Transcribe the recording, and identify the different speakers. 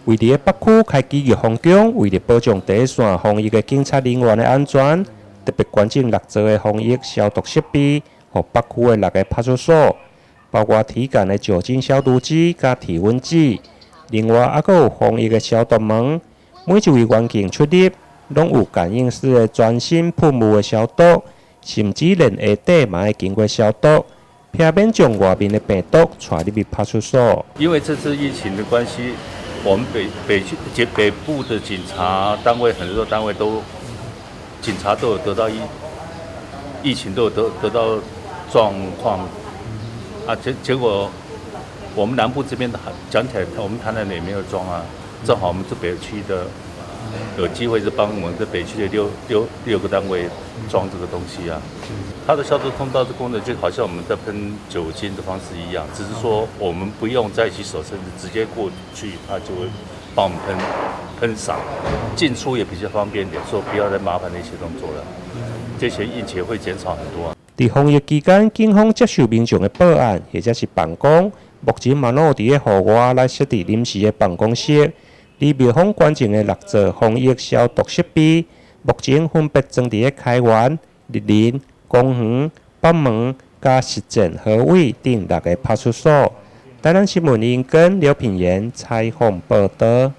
Speaker 1: 位佇咧北區開啟玉峰宮，為著保障第一線防疫的警察人員的安全，特別捐贈六座的防疫消毒設備，予北區的六个派出所，包括體感的酒精消毒機佮體溫計，另外猶閣有防疫的消毒門。每一位員警出入，攏有感應式的全身噴霧的消毒，甚至連鞋底嘛愛經過消毒，避免將外面的病毒帶入去派出所。
Speaker 2: 因為這次疫情的關係，我們北區北部的警察單位很多單位都警察都有得到疫情都有得到狀況啊，結果我們南部這邊的講起來，我們台南也沒有裝啊，正好我們這北區的有機會是幫我們這北區的六個單位裝這個東西啊。它的消毒通道的功能就好像我們在噴酒精的方式一樣，只是說我們不用再洗手，甚至直接過去，它就會幫我們噴灑，進出也比較方便點，說不要再麻煩那些動作了，這些應酬會減少很多啊。
Speaker 1: 佇防疫期間，警方接受民眾的報案或者是辦公，目前嘛攏有佇咧戶外來設置臨時的辦公室。而廟方捐贈的六座防疫消毒設備，目前分別裝佇咧開元、日林、公園、北門、佮實踐、河尾等六个派出所。台南新聞林根劉品言採訪報導。